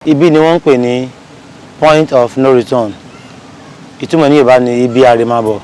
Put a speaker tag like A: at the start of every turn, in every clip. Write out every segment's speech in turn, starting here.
A: Ibi ni wọ́n ń pè ní point of no return. Ìtumọ̀ ní Yorùbá ní ibi àrèmábọ̀.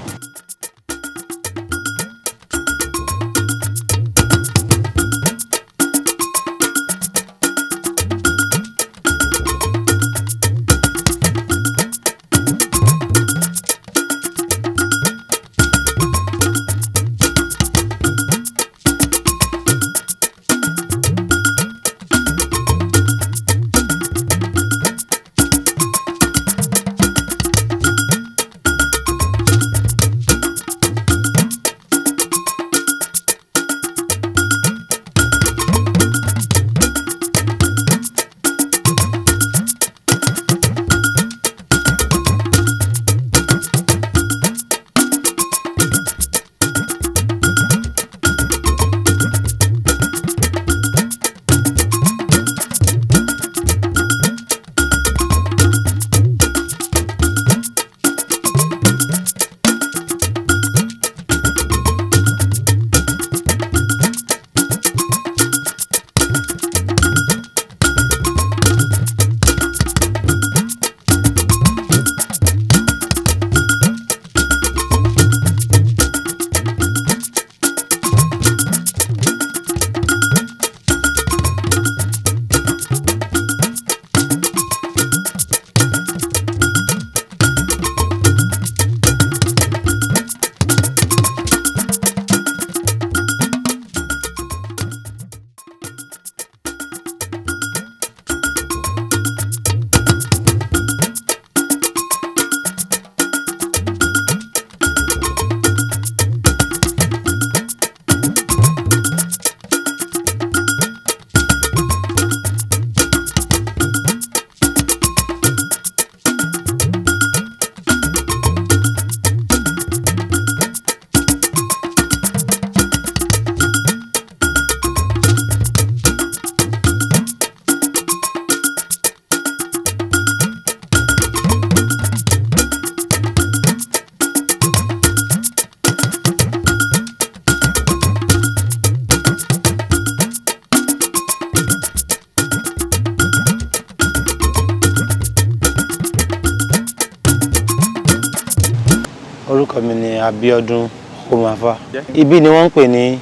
A: Orúkọ mi ni Abíọ́dún Omafa. Ibi ni wọ́n ń pè ní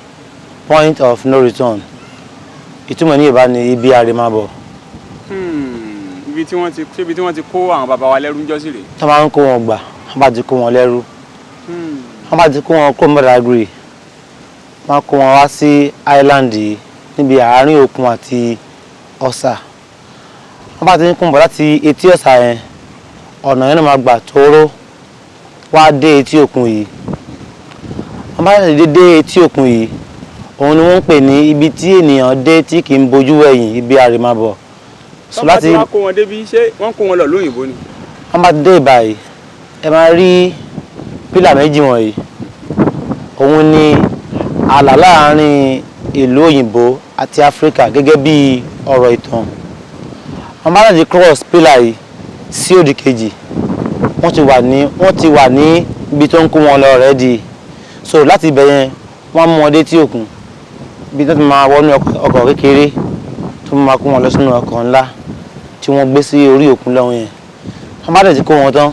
A: point of no return. Ìtumọ̀ ní Yorùbá ní ibi àrèmábọ̀.
B: Ibi tí wọ́n ti ṣé ibi tí wọ́n ti kó àwọn bàbá wa lẹ́rú ń jọ́sí rèé?
A: Tí wọ́n bá ń kó wọn gbà, wọ́n bá ti kó wọn lẹ́rú. Wọ́n bá ti kó wọn kó Badagry, wọ́n kó wọn wá sí island yìí níbi àárín òkun àti ọ̀sà. Wọ́n bá ti ń kó wọn bọ̀ láti etí ọ̀sà yẹn, ọ̀nà yẹn náà máa gbà tóóró wá dé etí òkun yìí. Wọ́n bá ti dé etí òkun yìí, òun ni wọ́n ń pè ní ibi tí ènìyàn dé tí kì í bojú wẹ̀yìn, ibi àrèmábọ̀.
B: So láti wá kó wọn débi, ṣé wọ́n kó wọn lọ lóyìnbó ni?
A: Wọ́n bá ti dé ìbàyìí, ẹ máa rí pílà méjì wọ̀nyí. Òun ni ààlà láàárín ìlú òyìnbó àti Áfíríkà gẹ́gẹ́ bí ọ̀rọ̀ ìtàn. Wọ́n bá ti cross pílà yìí sí òdì kejì, wọ́n ti wà ní ibi tó ń kó wọn lọ already. So láti ibẹ̀ yẹn, wọ́n mú wọn dé tí òkun, ibi tó ti máa wọnú ọkọ̀ kékeré tó máa kó wọn lọ sínú ọkọ̀ ńlá tí wọ́n gbé sí orí òkun lọ́hùn yẹn. Wọ́n bá dẹ̀ ti kó wọn tán,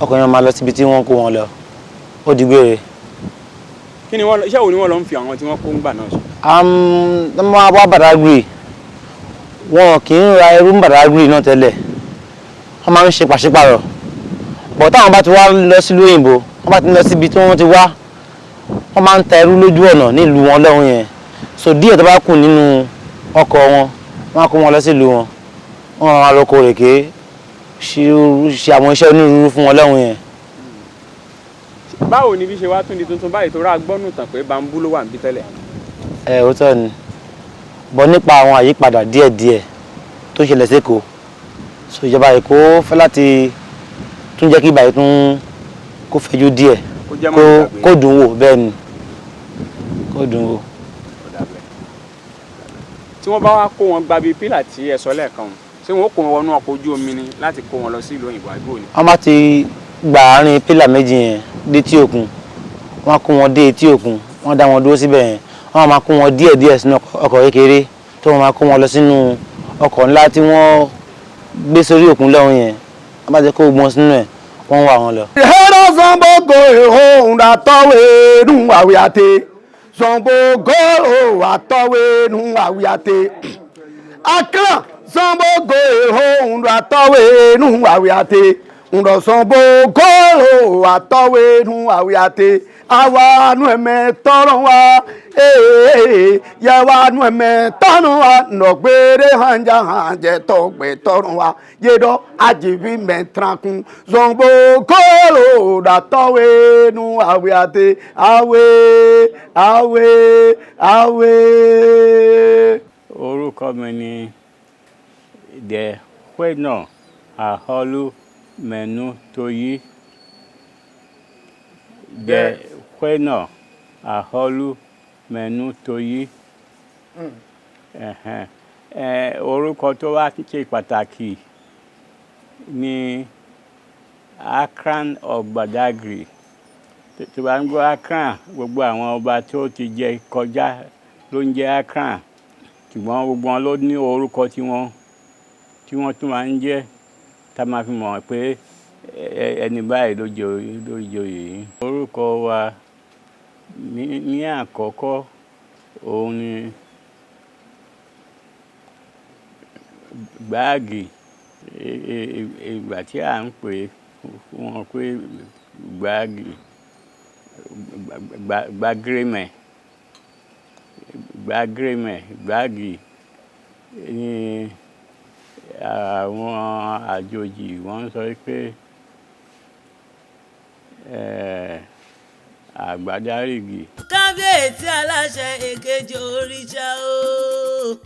A: ọkọ̀ yẹn máa lọ síbi tí wọ́n kó wọn lọ. Ó di gbére.
B: Kí ni wọ́n, iṣẹ́ wo ni wọ́n lọ ń fi àwọn tí wọ́n kó ń gbà náà ṣe?
A: Wọ́n máa wá Badagry, wọn kì í ra ẹrú ń Badagry náà tẹ́lẹ̀. Wọ́n máa ń ṣe pàṣípàrọ̀. Bọ̀ táwọn bá ti wá lọ sílùú òyìnbó, wọ́n bá ti lọ síbi tí wọ́n ti wá, wọ́n máa ń ta ẹrú lójú ọ̀nà nílùú wọn lọ́hùn yẹn. So díẹ̀ tó bá kù nínú ọkọ̀ wọn, wọ́n á kó wọn lọ sílùú wọn. Wọ́n máa lọ kó rèké, ṣe àwọn iṣẹ́ onírúurú fún wọn lọ́hùn yẹn.
B: Báwo ni bí ṣe wá tún di tuntun báyìí tó rà gbọ́nù tàn pé bambú ló wà níbí tẹ́lẹ̀?
A: Ẹ òótọ́ ni, bọ̀ nípa àwọn àyípadà díẹ̀díẹ̀ tó ṣẹlẹ̀ sékòó. So ìjọba Èkó fẹ́ láti tún jẹ́ kí ìbàyẹ̀ tún kó fẹjú díẹ̀, kó dùn wò. Bẹ́ẹ̀ ni, kó dùn wò.
B: Tí wọ́n bá wá kó wọn gba bíi pílà tí ẹ sọ lẹ́ẹ̀kan, ṣé wọ́n kó wọn wọnú ọkọ̀ ojú omi ni láti kó wọn lọ sí ìlú òyìnbó àbí òní?
A: Wọ́n bá ti gba àárín pílà méjì yẹn dé etí òkun, wọ́n kó wọn dé etí òkun, wọ́n dá wọn dúró síbẹ̀ yẹn. Wọ́n máa kó wọn díẹ̀díẹ̀ sínú ọkọ̀ kékeré tó wọ́n máa kó wọn lọ sínú ọkọ̀ ńlá tí wọ́n gbé sórí òkun lọ́hùn yẹn, wọ́n bá ti kó gbọ́n sínú ẹ̀, wọ́n ń wà wọ́n lọ.
C: Hera zombo go ho atọwe nu awiate zombo go ho atọwe nu awiate akran zombo go ho atọwe nu awiate ndo zombo go ho atọwe nu awiate awa nu eme tọrọ wa ee yawa nu eme tọrọ wa nọgbere hanja hanje tọgbe tọrọ wa yedọ ajibi mẹtrakun zọngbò kóró dàtọwé nu awiate awe awe awe.
D: Orúkọ mi ni Dẹ̀wẹ̀nà Àhọlù Mẹ́nutoyi. Dẹ̀wẹ̀nà Àhọlù Mẹ́nutoyi. Ẹ̀hẹ̀n. Orúkọ tó wá ṣe pàtàkì ní Akran of Badagry. Tó bá ń gbọ́ Akran, gbogbo àwọn ọba tó ti jẹ kọjá ló ń jẹ́ Akran, ṣùgbọ́n gbogbo wọn ló ní orúkọ tiwọn tí wọ́n tún máa ń jẹ́, tá a máa fi mọ̀ pé ẹni báyìí ló jẹ oyè yìí. Orúkọ wa ní àkọ́kọ́ òun ni Gbáàgì. Ìgbà tí à ń pè wọn pé Gbáàgì, Gbàgrémẹ̀, Gbàgrémẹ̀, Gbáàgì ní àwọn àjòjì wọ́n ń sọ pé Àgbádárìgì.
E: Kábíyèsí aláṣẹ èkejì òrìṣà o.